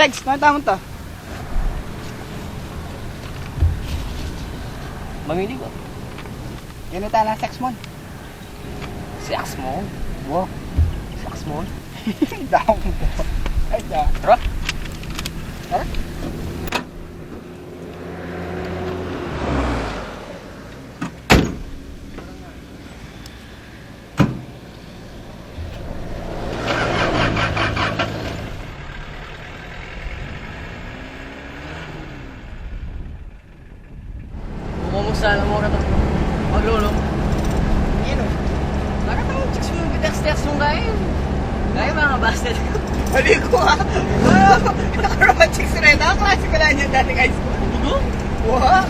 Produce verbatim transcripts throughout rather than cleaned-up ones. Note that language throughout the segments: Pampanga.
Text, nanu tamu ta? Mamili ko. Yan na tamu, Sex Mon. Sex Mon? Wo. Sex Mon? Daw mo. Ay, da. Tara. Tara. Kumusta naman ka to? Maglolo. Ino? Bakit ang chicks mo, text-text mo kayo? Kayo, mga bastard. Bali ko, ah. Nakaroon chicks rin. Nakaklase ko lang yan dati high school. Bugo? Wa?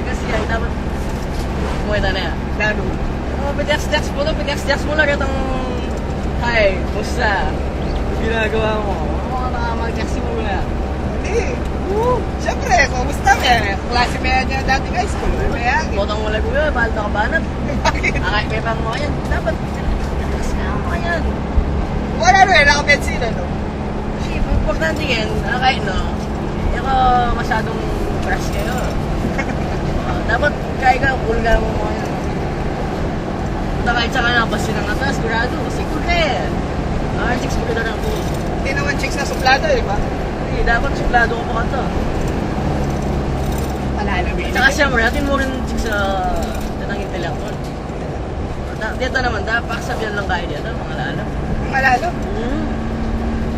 Kasi yan, dapat kumuha na yan. Lalo. Oh, pitext-text mo to, pitext-text mo lang itong, "Hi, kumusta? Ginagawa mo?" Mga, mga mag-text mo na. Hindi. Oo. Siyempre, kumusta ka? Klase mo yan dati high school. May agi. Botang wala ko yun, bahal na kabanat. Bakit? Ang ay, may pang mo yan. Dapat, text na mo yan. Wala na, wala ka bensina, no? Kasi, importante yan, ah, kahit no, hindi ako masyadong crush kayo. Ah, dapat kaya ka, cool ka mo ngayon. Punta kahit sa kanya, basta ng atas, sigurado, kasi cool ka eh. Ah, chicks, maganda lang po. Hindi naman chicks na suplado, di ba? Hindi, dapat suplado ka pa ka to. Palalamig. Tsaka siyempre, atin mo rin chicks sa tanang intelektual. Da, dito naman, da, pakasabyan lang kayo dito, mga lalo. Mga lalo? Hmm.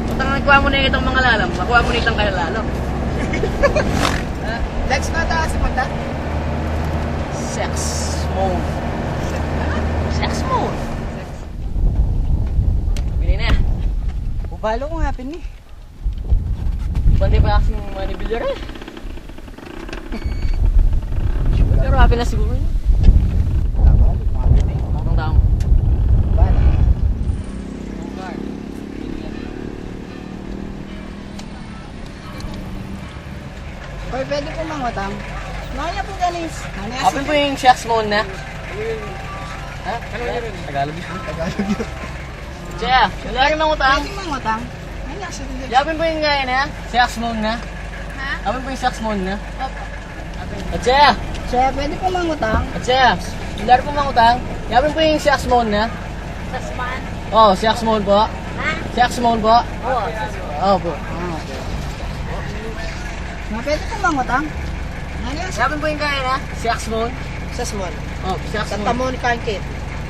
Utang, kuha mo na itong mga lalo, makuha mo na itong kayo lalo. Text na ta, si Manda. Sex mode. Sex mode. Bili na. Ubalo ko nga, pin, eh. Pwede pa kasing manibilyar eh. Pero happy na siguro yun. Ang tao. Hoy, pwede po mangutang? Nanya po, ganis. Nanya. Apin po yung sex mode na? Ha? Tagalog yun. Tagalog yun. Siya, pwede mangutang? Pwede mangutang. Nanya, sige. Yapin po yung ngayon na? Sex mode na? Ha? Apin po yung sex mode na? Opo. At siya. Siya, pwede po mangutang? At siya, pwede po mangutang? Yapin po yung sex mode na? Sasman? Oh, sex mode po. Ha? Sex mode po. Oo, sasman. Opo. Ah, okay. Ma, pwede po mangutang? Ano yan? Yapin po yung kaya na? Sex mode. Sasman. Oh, sex mode. Tatamon kangkit.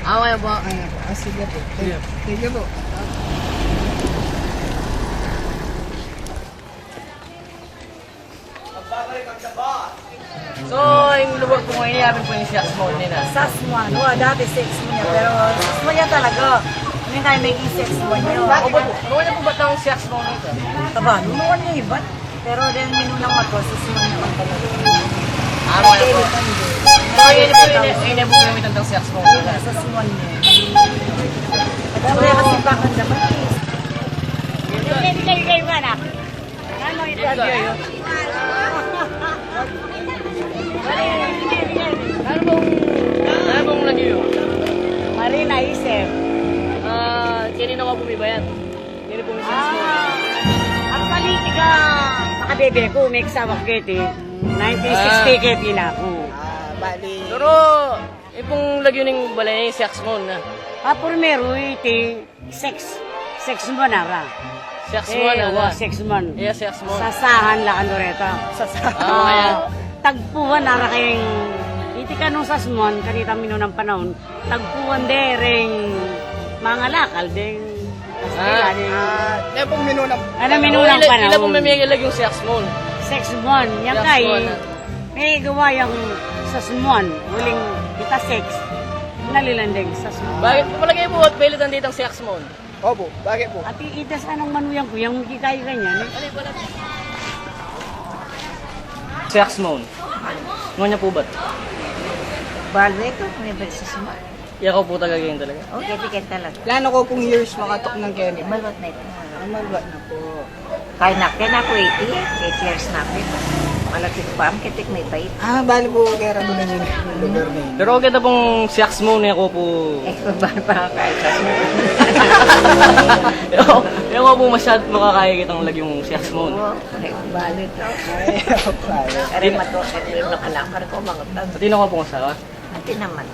Ah, kaya po. Ayan po. Ah, sige po. Sige. Sige po. So, yung lugar po ngayon, yapin po yung sex mode nila. Sasman. Wa, dati sex mo niya, pero sasman niya talaga. Hindi tayo maging sex mo niya. Ano po, ano po ba tawag sex mode nito? Aba, nunuan niya iba. Pero then, minunang mato, sasman niya talaga. Ah, wala po. So, yun po, yun, yun po yung gamitan ng sex mode nila. Sasman niya. Aba, wala kasi bakang dapat eh. Hindi kayo kayo, anak. Ano ito? Ano pong, ano pong lagyu? Marina Isip. Ah, kanina ko bumibayan. Kanina pong Ah, actually, tiga makabebe ko, may kasawak keti. Nineteen sixty Ah. keti na ako. Ah, bali. Pero, yung pong lagyu ng balay niya, yung sex mo na. Ah, primero, iti, Sex. Sex mo na ra. Sex mo na ra. Sex mo. Iya, sex mo. Sasahan la kanu reta. Sasahan. Ah, kaya. Tagpuan na ra keng, iti kanung sasmon, kanita minunang panaun, tagpuan de reng mangalakal, deng Kastila, deng Ah, kaya pong minunang Ano, minunang panaun. Ila pong mimigil lagi yung sex mo. Sex mo. Yan kay, May gawa yang sasmon, uling ita sex. Nalilandeng sasmon. Bakit? Palagay mo, at pelitan ditang sex mo? Opo, bakit po? At i-, ita sanang manuyang kuyang mikikay ganyan, eh. Sex mo. Ngunya po ba't? Bale ko, may ba't sasmon? Ikaw po talaga yun talaga? Okay, tiket talaga. Plano ko pong years makatok ng Kennedy. Malwat na ito. Ah, malwat na po. Kaya na, kaya na ku eighty, eighty years na ku. Malapit pa, ang kitik may bait. Ah, bali pu, kaya ra pu na ing lugar na ini. Pero kita pung Siaksmon, e ku pu. E, bali pa kaya Siaksmon. E ku, e ku pu masyad makakaya kitang lagyung Siaksmon. O, e, bali to. Ay, okay. Kaya matu-, kaya makalamar ku, mangutan. Atin na ku pung asawa? Atin naman.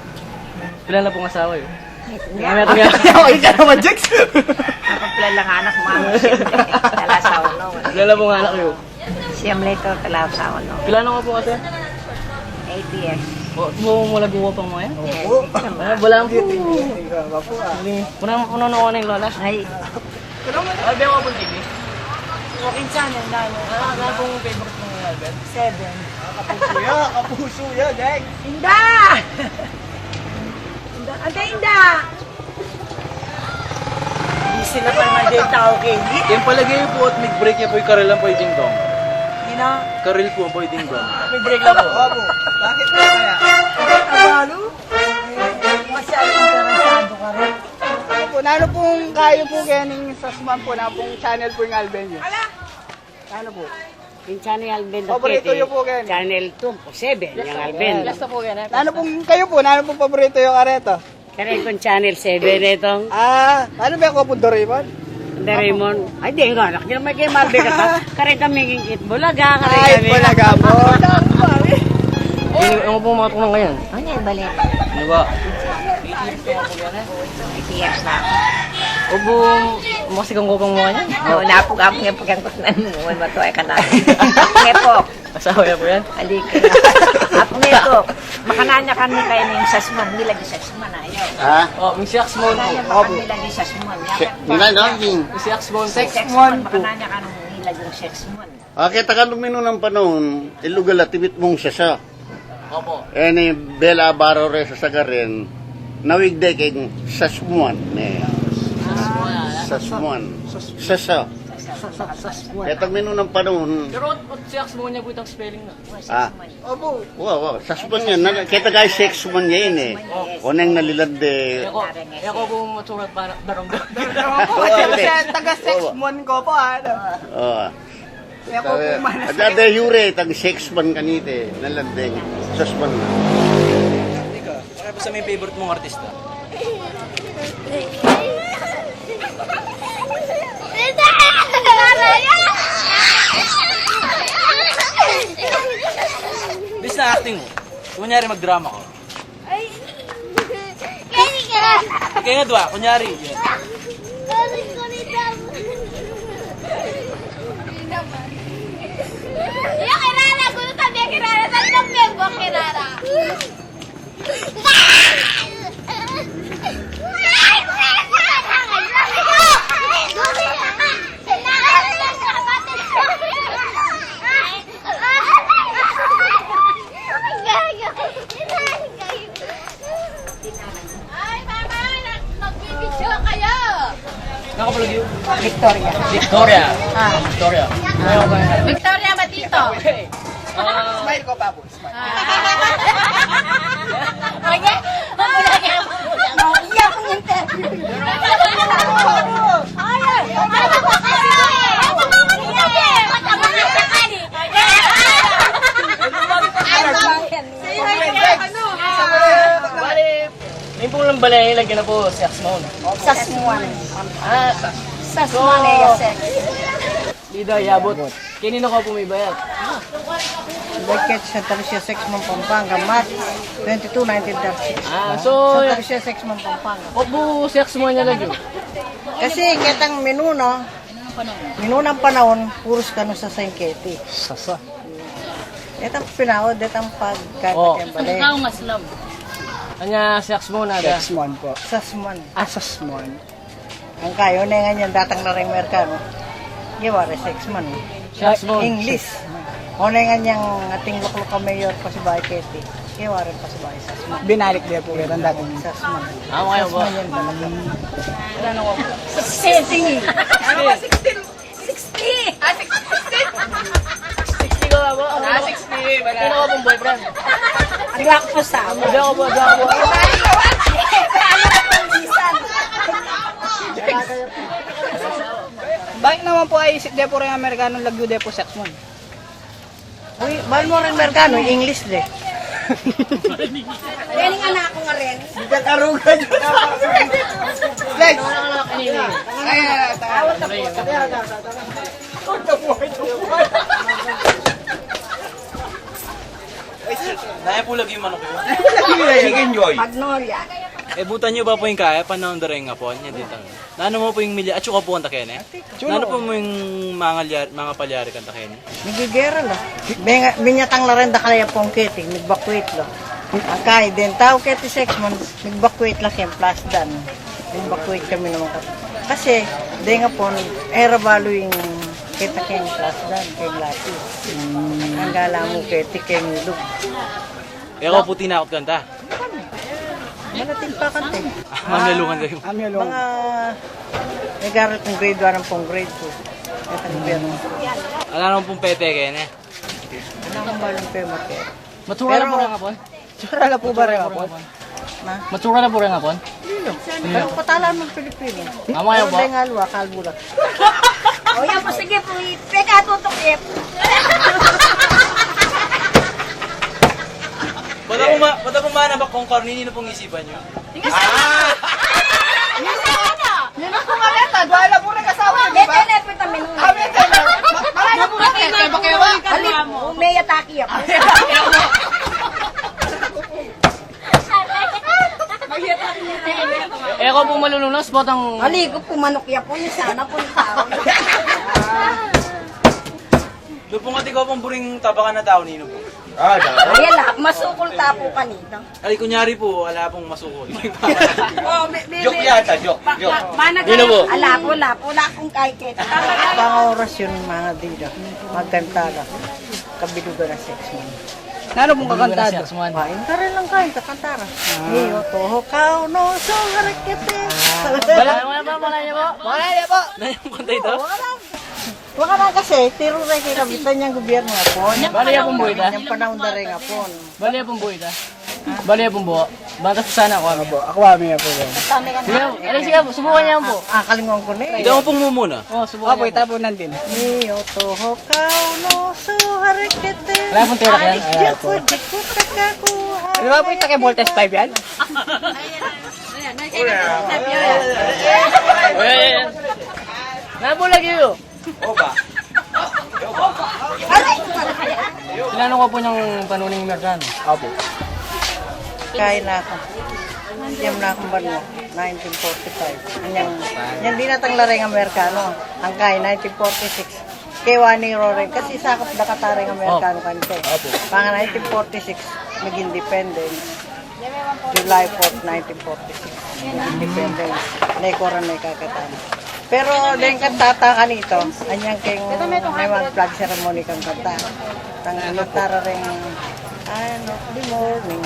Pila na pung asawa yu? Nga. Nga, nga. Ay, ika naman, Jex. Kapila lang anak mu, siyempre. Talasawa no. Pila na pung anak yu? Siyam la ito, talasawa no. Pila na ku pu kasi? Eight years. O, pu, mula guwa pa mu yan? Yes, opo. Ika naman. Ah, wala pu. Ika, opo, ah. Hindi. Kuna, kuna na ku na ing lola. Ay. Ano, ano, ano, ano, T V? Walking channel na, ano? Ah, ano pung favorite mung Albert? Seven. Kapuso ya, kapuso ya, guys. Inda! Inda, ante, Inda! Busy na pala ng tao, Kelly. Yan pala, kayu pu, at may break ya pu, ing karel ang pwedeng dong. Hindi na. Karel pu, pwedeng dong. May break na pu. Opo. Bakit po kaya? Abalo? Masyadong interesado ka rin. Opo, nanu pung kayu pu keni, Sasmuan pu, nanu pung channel pu ing alben yu? Nanu pu? Ing channel alben da paborito keti, yu pu keni? Channel two o seven, yang alben. Nanu pung kayu pu, nanu pung paborito yu kareta? Kareng channel seven itong. Ah, nanu, meku pung Doraemon? Doraemon. Ay, di nga, anak niya, may kay Marbe ka pa. Kareng kami king It Bulaga, kareng kami. Ay, Bulaga po. Ini, ano po mga tunang ngayon? Ano yan, bali? Di ba? Eighty years na. Opo, masigang ko pang mga yan. No, napu ka, mga pagkangkot na, wala matuwa ka na. Ngepok. Asawa ya pu yan? Alik. Apu ngepok. Makanyan ya kami kaya ning Sasmuan, milagi Sasmuan, ayo. Ha? O, ing Siaksmon pu. Makanyan ya kami milagi Sasmuan, ya. Nila, no? Ing Siaksmon pu. Siaksmon pu. Makanyan ya kami milagi Siaksmon. Akit ka nung minunang panaun, ing lugal a tibit mung Sasa. Opo. E ni Bela Baro re sa Sagarin, nawig de keng Sasmuan, ne. Sasmuan. Sasmuan. Sasa. Sasmuan. Ketang minunang panaun. Pero, o, Siaksmon ya pu itang spelling na. Ah. Opo. Wa, wa. Sasmuan ya. Na, keta kay Sexmuan ya ini. Oneng nalilan de. E ku, e ku pu matsurat para darong-darong. Opo, kasi taga Sexmuan ku pu, ano. O. Kaya ku pu man. Ada de hure, tang Sexmuan kanita, nalandeng Sasmuan na. Ika, ano pu sa may favorite mung artista? Bis na acting mu. Kunyari magdrama ka. Ay. Kaya ka. Kaya nga dua, kunyari. Kaya ka. Iya, kirara ko, sabi, kirara, sabi, sabi, kirara. Ay, Mama, nag-, magbibidyo kayo. Nakapalag yun? Victoria. Victoria. Ah. Victoria. Victoria Matito. Ah. Smile ko, babu. Smile. Ah. Oye, mabulag yan. Iya, kung interview. Ay, ay, ay, ay, ay, ay, ay, ay, ay, ay, ay, Say hi kay ano, ah. Bali, ning pung balay, lagyan na pu, Sexmon. Sasmuan. Ah, Sasmuan, e, sex. Dida, yabut. Kanina ku pu mibayat. Lagyan Santa Lucia, Sexmon, Pampanga, March twenty-two, nineteen thirty-six. Ah, so, Santa Lucia, Sexmon, Pampanga. Opo, Sexmon ya lagi. Kasi ketang minuna, minunang panaun, purus kanu Sasa ing keti. Sasa. Detang pinawa, detang pagkain. O. Ikaw, Maslam. Anya, Sexmon, ada? Sexmon pu. Sasmuan. Ah, Sasmuan. Ang kayu, onengan yang datang na ring Merkano. Giwa re Sexmon. Sexmon. English. Onengan yang ating lukluk a mayor, pasubay keti. Giwa re pasubay Sasmuan. Binalik de pu ketang dating. Sasmuan. Ah, okay pu. Sasmuan yan talaga. Sixteen. Sixteen. Sixty! Ah, sixty, sixty! Sixty ka ba? Ah, sixty, wala. Sino ka pong boyfriend? Wala ko po sa. Hindi ako po, hindi ako po. Tayo naman po ay isip de po rin Amerikano, lagyu de po sex mo. Uy, bal mo rin Amerikano, English de. Yan ang anak ko nga rin. Di ka karuga dyan. Flex! Ay, ay, ay, ay. Naya po lagyu manuk yu. Chicken Joy. Magnolia. E butan yu ba pu ing kaya, panahun da ring Apon, yan ditan. Nanu mu pu ing milya, atsu ka pu kanta kene? Nanu pu ing mangalyari, mangapalyari kanta kene? Migigera la. Minya-, minyatang la rin da kaya pung keti, migbakwit la. Ang kaya, deng tau keti sex man, migbakwit la keng plasdan. Migbakwit kami naman kat-, kasi, deng Apon, e ra balu ing keta keng plasdan, keng lati. Ang gala mu keti keng ilug. E ko pu tinakut kanta. Malating pa kanta e. Mamyalukan kayu. Mga nag-aral kung grade one hanggang grade two. Kaya kang gobyerno. Ala naman pung pepe kene. Ala kang balong pe mate. Matsura la pu ring Apon? Matsura la pu ba ring Apon? Na? Matsura la pu ring Apon? Pero patalan mo Pilipino. Mama yan po. Pero deng alwa, kalbo la. O, yan po, sige po, i-, pekatutok, eh. Bata po ma-, bata po manabak kung karnini na pong isipan nyo. Ah! Yan ang kumakanta, dwala po nag-asawa, di ba? May telepon kami nun. Ah, may telepon. Ma-, ma-, ma-, ma-, ma-, ma-, Umeya taki ako. E ko pu malulunas, botang. Ali ko pu manuk ya pu, ni sana pu tau. Lu pu nga di ko pung buring tabakan na tau ninu pu. Ah, da. Ayan la, masukul ta pu kanita. Ay, kunyari pu, ala pung masukul. O, me-, me-, joke me-, yata, joke, ma-, joke. Ma-, mana Ninu pu? Ala pu, ala pu, ala pung kaikit. Pang oras yun, mga dida. Magkanta la. Kabilugan na sex mo. Nanu pung kakanta? Sex man. Ay, yung karel lang kayo, kakanta la. Iyo, toho kao, no, so, harekete. Wala, wala pa, wala niya po. Wala niya po. Na yung kanta ito? Wala. Wala na kasi, tiro na kay kapitan niyang gobyerno nga po. Bali, yapon bu ita? Yung panahon na rin nga po. Bali, yapon bu ita? Bali, yapon bu? Bata sa sana ako, abi. Opo, ako, abi nga po yan. Sige, alis, sige, subukan niya po. Ah, kalingon ko na eh. Ikaw pung mumuna. O, subukan niya po. Opo, itapunan din. Iyo, toho kao, no, so, harekete. Wala pong tira yan. Alis, ayan po. Di ko, di ko kakakuha. Di ba po ita kay Voltes five yan? Ayan, ayan, ayan. Ayan, ayan. Nabulag yun. Oba. Kilala ko po niyang panuning Amerikano. Opo. Kain na ako. Siyam na akong banwa, nineteen forty-five. Anyang, anyang dinatang la ring Amerikano, ang kain, nineteen forty-six. Kewa ni Roren, kasi sakop da kata ring Amerikano kanita e. Opo. Pang nineteen forty-six, nag-independence. July fourth, nineteen forty-six, independence. Nekora na ikakatana. Pero deng kanta ta kanita, anyang keng may mga flag ceremony kang kanta. Tang kanta ra ring, ano, good morning.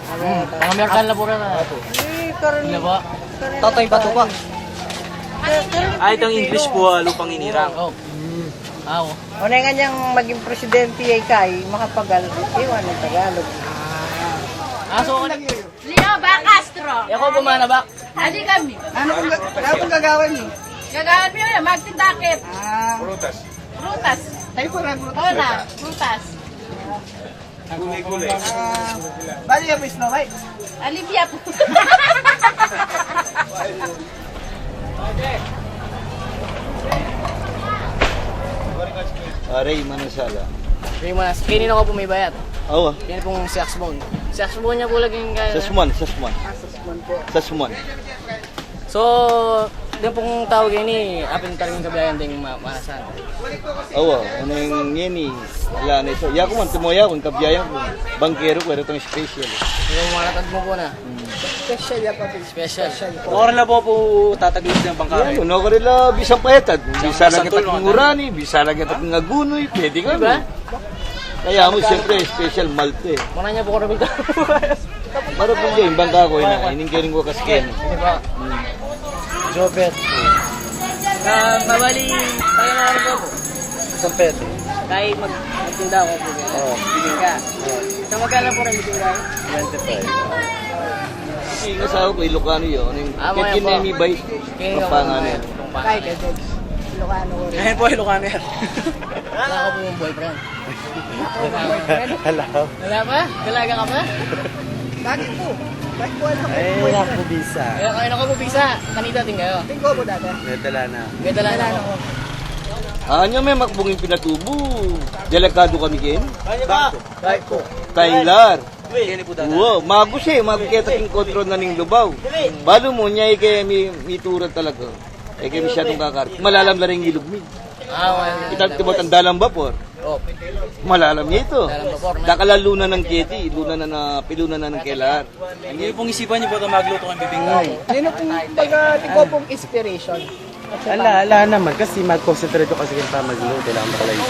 Ano, hmm, pang American la pu ra. Eh, karin, Totoy Bato po. Ay, itang English po, ah, Lupang Inirang. O. Hmm. Ah, o. O, na nga niyang maging presidente ay kay makapagal, iwan ng Tagalog. Ah, so, Leo ba Castro? Ako po manabak. Adi kami. Ano pong ga-, ano pong gagawan niyo? Gagawan mi yan, magtindakit. Ah. Prutas. Prutas. Ay, pura prutas. O na, prutas. Gulay-gulay. Ah, bali yung Snow White. Olivia po. Ah, Ray Manasala. Ray Manas-, kanina ko po may bayat. Awa. Yan pong saxophone. Saxophone niya po lagi yung kaya. Sasman, sasman. Ah, sasman po. Sasman. So, deng pung tau keni, apin talagang kabiyayan deng ma-, manasan. Awa, ano yung yeni? Ala na ito. Yaku man, tumo yaku, kabiyayan ku. Bangkero ku, pero itong special. Yung manatag mo po na. Hmm. Special ya, papi. Special. Special po. Ora na po po tataglis ng bangka. Yan, no, karila, bisang paetad. Bisa lang kita kung urani, bisa lang kita kung agunoy, pwede kami. Diba? Kaya mo, siyempre, special malte. Muna niya po ko na bigla. Marapul kayu, imbang ka ko, ina, ining kering wakas ken. Di ba? Jobet. Ah, mabali, tayo na ano po. Isang pete. Kahit mag-, magtinda ako po. Oo. Bibili ka. Oo. Sa magkano po rin bibili ka? Twenty-five. Kasi yung asawa ko, Ilocano yun. Yung Ah, mga kaya po. Kinemi bay. Kaya Pampanga po, na yun. Pampanga. Kaya, kaya, kaya. Ilocano ko rin. Ayan po, Ilocano yan. Wala ka pong boyfriend? Wala ka pong boyfriend? Hello. Wala pa? Dalaga ka pa? Bakit po? Bakit po, wala po? Ay, wala po bisa. Kaya kayo na ko po bisa. Kanita din kayo. Tingko po dati. May dala na. May dala na. Wala na ako. Anya me makbungin pinatubu. Delikadu kami ken. Bakit po? Bakit po? Tyler. Wow, magus e, magus e, taking kontrol na ning lubaw. Balu mu, nya ike mi, mitura talaga. Ike mi siya tung kakar. Malalam na rin ilog mi. Ah, wala. Itang tibot ang dalang bapor. Oh. Malalam niya ito. Dalang bapor na. Dakala luna ng keti, luna na na, piluna na ng kelar. Hindi pong isipan niyo po ito magluto ng bibingka. Sino pong baga, tipo pong inspiration? Ala, ala naman. Kasi mag-concentrate ko kasi kaya pa magluto. Kailangan makalaisip.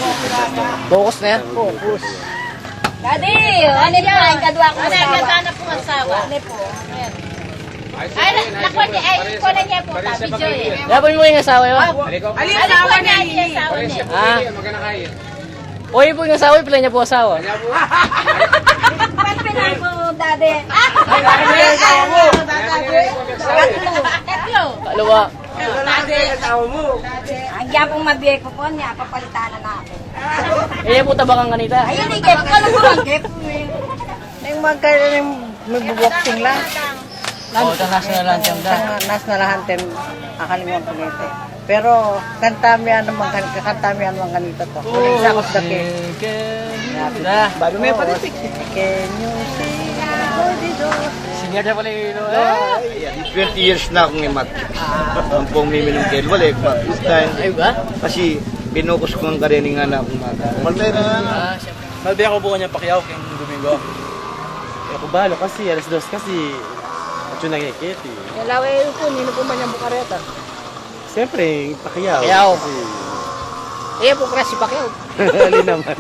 Focus na yan. Focus. Daddy, ano na, ang kadwa ko Ano, asawa. Ganda na pong asawa. Ano po? Ay, na- nakuha niya, ay, kuha na niya po, tabi Joy. Laban mo yung asawa yun. Alin Ano asawa po niya, niya? Yung asawa niya? Ah. Uy po yung asawa, pila niya po asawa. Pagpinay po, daddy. Ay, ay, ay, ay, Tatlo. Tatlo. Kalawa. Ang diyan pong mabiyay ko po niya, papalitan na natin. Eh, po tabakang kanita. Ayun, hindi, kaya po lang po, hindi po eh. Yung magka-, yung magbo-boxing lang. Oo, sa national anthem da. Sa national anthem, akalimutan ko nito. Pero kanta mi ano man kan-, kakanta mi ano man kanita to. Uling sakot da ke. Sige. Bago may Oo, pati. Sige, can you see? Singer na pala yun, eh. Twenty years na akong imat. Ang pong miminum kayo, wala yung mag-, Ay, ba? Kasi binukus ko ang kareni nga na akong mata. Maltay na nga na. Ah, siya. Malbi ako po kanya Pacquiao, kaya Domingo. E ku balo kasi, alas dos kasi, at yung nangikit, eh. Yung laway po, nino po man yung bukareta? Siyempre, Pacquiao. Pacquiao. Kasi Iya po, crush si Pacquiao. Alin naman.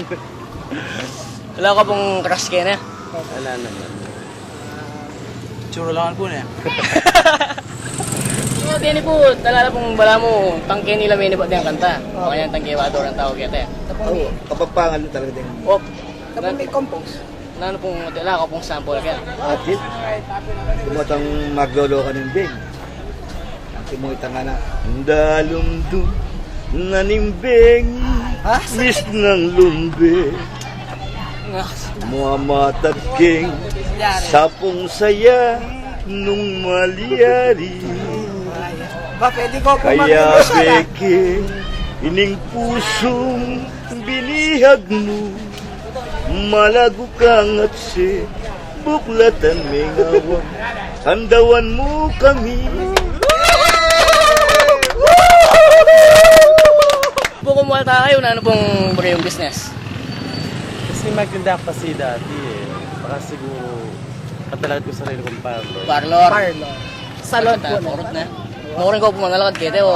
Wala ka pong crush kaya na? Wala naman. Tsura lang po na. So, dini po, talala pong bala mo, tangke nila may nibat yung kanta. Opo. Kaya tangke ba, ador ang tawag yata eh. Oo, Kapampangan talaga din. Op. Tapos may compose. Nanu pong, tila ko pong sample kaya. Atit, dumatang maglolo ka ng din. Ang timuitang anak. Dalumdum na nimbeng, Ah, miss ng lumbe. Muamatag king sapung saya nung malyari. Ba, pwede ko Kaya kumagana. Peke, ining pusung binihag mu, malagu kang atse, buklatan mengawang, andawan mu kami. Bukong Mualta kayo, nanu pong buri yung business? Kasi magtinda kasi dati eh. Baka siguro, katalagat ko sarili kong parlor. Parlor? Parlor. Salon po na. Purot na. Makuring ko po mangalakad kete o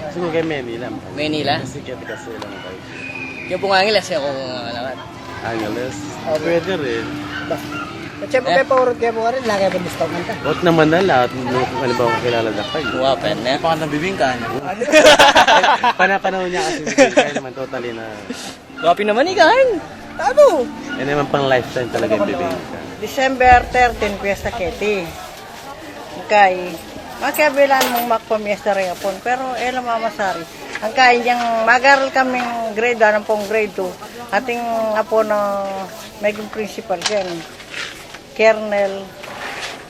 Siguro kay Manila. Manila? Kasi kete kasi lang tayo. Yung pong Angeles, yung pong mangalakad. Angeles? Opo. Pwede rin. Ba? Kasi po Eh. kayo paurot kayo po ka rin, lagi po discount ka. Ba't naman na lahat? Nung kung ano ba akong kilala na kayo? Wa, pwede na. Pangat ng bibingka, ano? Panapanahon niya kasi bibingka naman, totally na. Wapi naman, ikaw, Hein. Tabo. Yan naman pang lifetime talaga yung bibingka. December thirteen, Fiesta Kitty. Kay, makiabilan mong makpamiesta rin apon, pero e la mamasari. Ang kain niyang mag-aral kaming grade one, ang pong grade two, ating apo na maging principal, yan, Colonel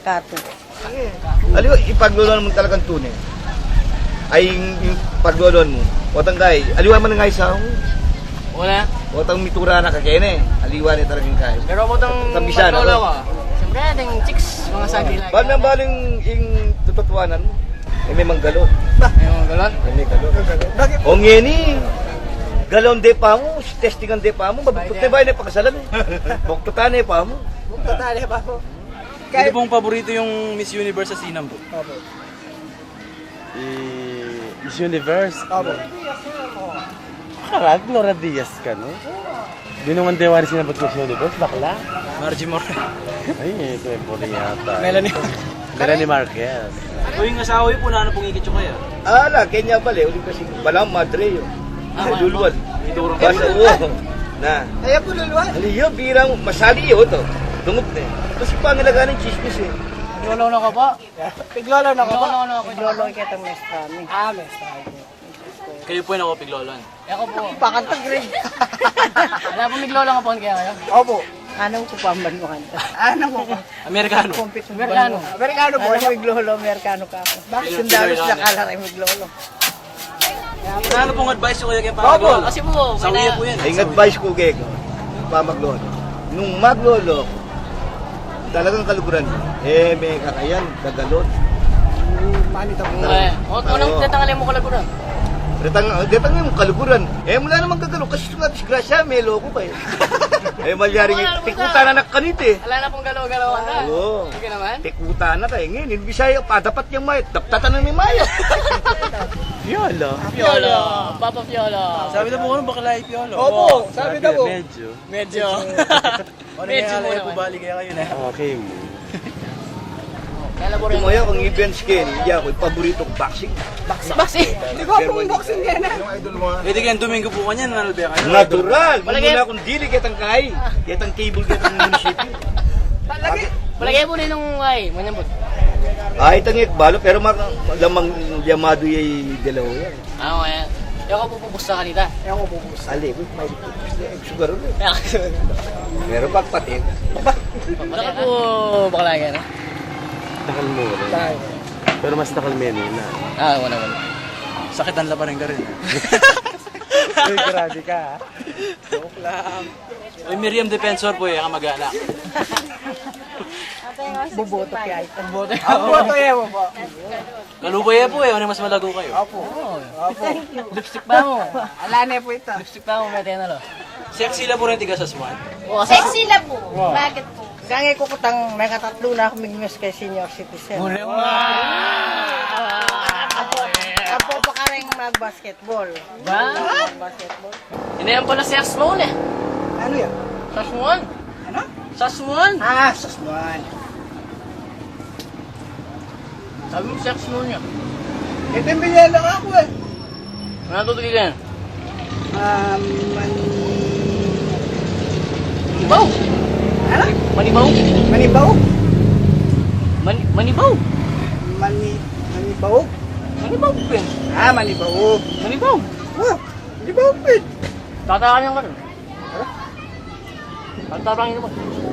Kato. Aliwa, ipagloloan mu talagang tune. Ay, yung, yung pagloloan mu. Otang kay, aliwa man nga isa, Wala. Otang mitura na kakene. Aliwa ni talagang kay. Pero mo tang Tabisa na paglolo to. Ko. Siyempre, ating chicks, mga sagri lang. Bal na bal yung, yung tututuanan mo. E, may manggalon. May manggalon? E, may galon. Bakit? O ngeni, galon de pa mu, testingan de pa mu, mabuktot na ba yung pagkasalan eh. Buktot na pa mu. Buktot na pa mu. Sino pong paborito yung Miss Universe sa Sinam po? Opo. I Miss Universe? Opo. Karag, Laura Diaz ka, no? Binungan dewa ni sinabot Miss Universe, bakla. Margie Moore. Ay, ito yung puri yata. Melanie. Melanie Marquez. O yung asawa yun po, nanu pong ikit yung kaya? Ala, kenya pala, uling kasi, bala madre yun. Ah, Luluan. Ito rin. Basa, oo. Na. Kaya po, Luluan. Aliyo, birang masali yun, to. Tungod na eh. Kasi pangilaga ng chismis eh. Lolo na ka pa? Piglolo na ko po. Lolo, lolo, lolo. Lolo, kita mestra mi. Ah, mestra ko. Kayu pu ing apiglolon. Ako pu. Pakanta, Greg. Ala pu, miglolo nga pu kaya kayu? Opo. Ano pu pamban mo kanta? Ano pu pa? Amerikano. Kumpit mo. Amerikano. Amerikano pu, ano, miglolo, Amerikano ka pu. Bakit Pinoy, sundalo Pinoy sa lang. Kala rin miglolo? Ano pung advice ko kaya kay Pangalo? Opo. Kasi pu, sa uya pu yan. Ay, ing advice ko kay pamaglolo. Nung maglolo, talagang kaluguran. E, me kakayan, kagalon. Manita pu. E, o, o, nung tatangalin mu kaluguran? Datang, datang ing kaluguran. E, mula naman kagalon, kasi nga disgrasya, me loko pa e. E, malyari, wala naman tikutan na kanita e. Ala na pung galo-galo na. Oo. Sige naman. Tikutan na kaya. Ngayon, ing Bisaya, padapat yang mayat, daptatan na ning mayat. Piolo. Piolo. Papa Piolo. Sabi na pu, ano, bakla i Piolo? Opo, sabi na pu. Medyo. Medyo. Medyo muna. Bali kaya kayu na. Okay. Tumaya kang events ken, iya ko, paborito ko boxing. Boxing. Boxing. Di ko pu boxing kaya na. Pwede kayang Domingo pu kanyan, nalbe kayu. Natural. Palagi. Muna kung dili, ketang kai. Ketang cable, ketang munisipyo. Palagi. Palagi pu ninung ay, manyambut. Ay, tangik, balo, pero mak-, lamang yamado yay dalawa yan. Ako, e. Ako pu pupusta kanita. Ako pu pupusta. Ali, may sugar ulit. Pero pagpatid. Wala ka pu bakla yan, e? Takal mu rin. Tayo. Pero mas takal mu yan, e, na. A, wala, wala. Sakit ang lapa rin ka rin, e. Uy, grabe ka, ha? Joke lang. Uy, Miriam Defensor pu, e, kamag-anak. Boboto kaya ito. Boboto. Ang boto, e, bobo. Kalupa ya pu e, o nung mas malago kayu? Opo. Opo. Lipstick pa mu. Ala na pu ita. Lipstick pa mu, may tenalo. Sexy la pu rin tiga Sasmuan? Sexy la pu. Bakit pu? Sangay ku kutang mekatatlu na ku migmiss keng senior citizen. Muli mu. Apo, apo pa kareng mag-basketball. Ba? Mag-basketball. Ini yang pala Sasmuan e. Ano yan? Sasmuan. Ano? Sasmuan. A, Sasmuan. Sabi mu, sex mo niya. Ito yung binila ka ako e. Ano to, tigil yan? Ah, mani-, Manibaw. Ano? Manibaw. Manibaw? Mani-, manibaw. Mani-, manibaw? Manibaw, Ben. Ah, manibaw. Manibaw. Ah, manibaw, Ben. Tatakan yan ka dun. Ano? Tatakan yan ka dun.